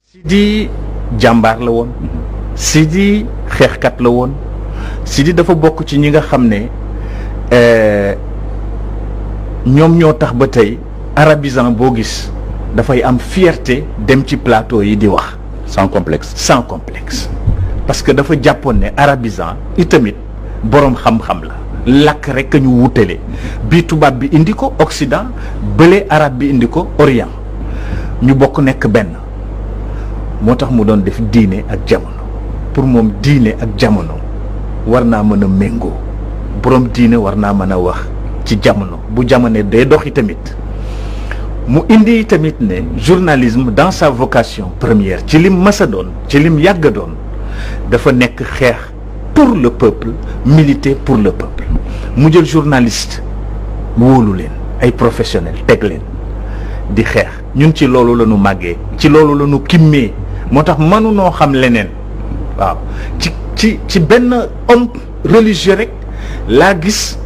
Sidi jàmbaar la woon Sidi xeexkat la woon Sidi dafa bokk ci ñi nga xam ne ñoom ñoo tax ba tey arabisant boo gis dafay am fierté dem ci plateau yi di wax sans complexe. sans complexe parce que dafa jàppoon ne arabisant itamit boroom xam-xam la làkk rek a ñu wutale bi tubaab bi indi ko Occident bële arab bi indi ko Orient ñu bokk nekk benn moo tax mu doon def diine ak jamono pour moom diine ak jamono war naa mën a méngoo boroom diine war naa mën a wax ci jamono bu jamono day doxi tamit mu indi tamit ne journalisme dans sa vocation première ci lim mës a doon ci lim yàgg a doon dafa nekk xeex pour le peuple militer pour le peuple mu jël journaliste wóolu leen ay professionnels teg leen di xeex ñun ci loolu la ñu màggee ci loolu la ñu kimmee moo tax mënunoo xam leneen waaw ci benn homme religieux rek laa gis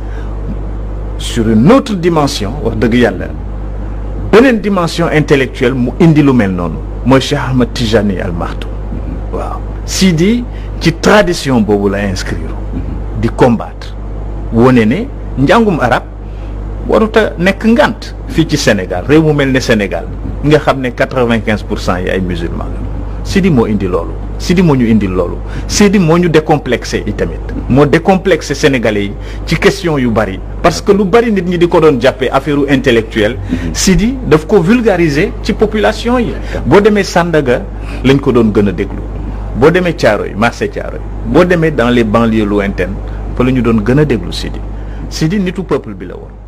sur une autre dimension wax dëgg yàlla beneen dimension intellectuelle mu indi lu mel noonu mooy Cheikh Ahmed Tijani Al Maktoum waaw Sidi ci tradition boobu la inscrire di combattre wone ne njàngum arab warut a nekk ngant fii ci Sénégal réew mu mel ne Sénégal nga xam ne 95% yi ay musulmans la Sidi moo indi loolu Sidi moo ñu indi loolu Sidi moo ñu décomplexé itamit moo décomplexé sénégalais yi ci question yu bari parce que lu bari nit ñi di ko doon jàppee affaire intellectuelle Sidi daf ko vulgariser ci population yi boo demee Sandaga lañ ko doon gën a déglu boo demee Thiaroye marché Thiaroye boo demee dans les banlieues lointaines fa la ñu doon gën a déglu Sidi nitu peuple bi la woon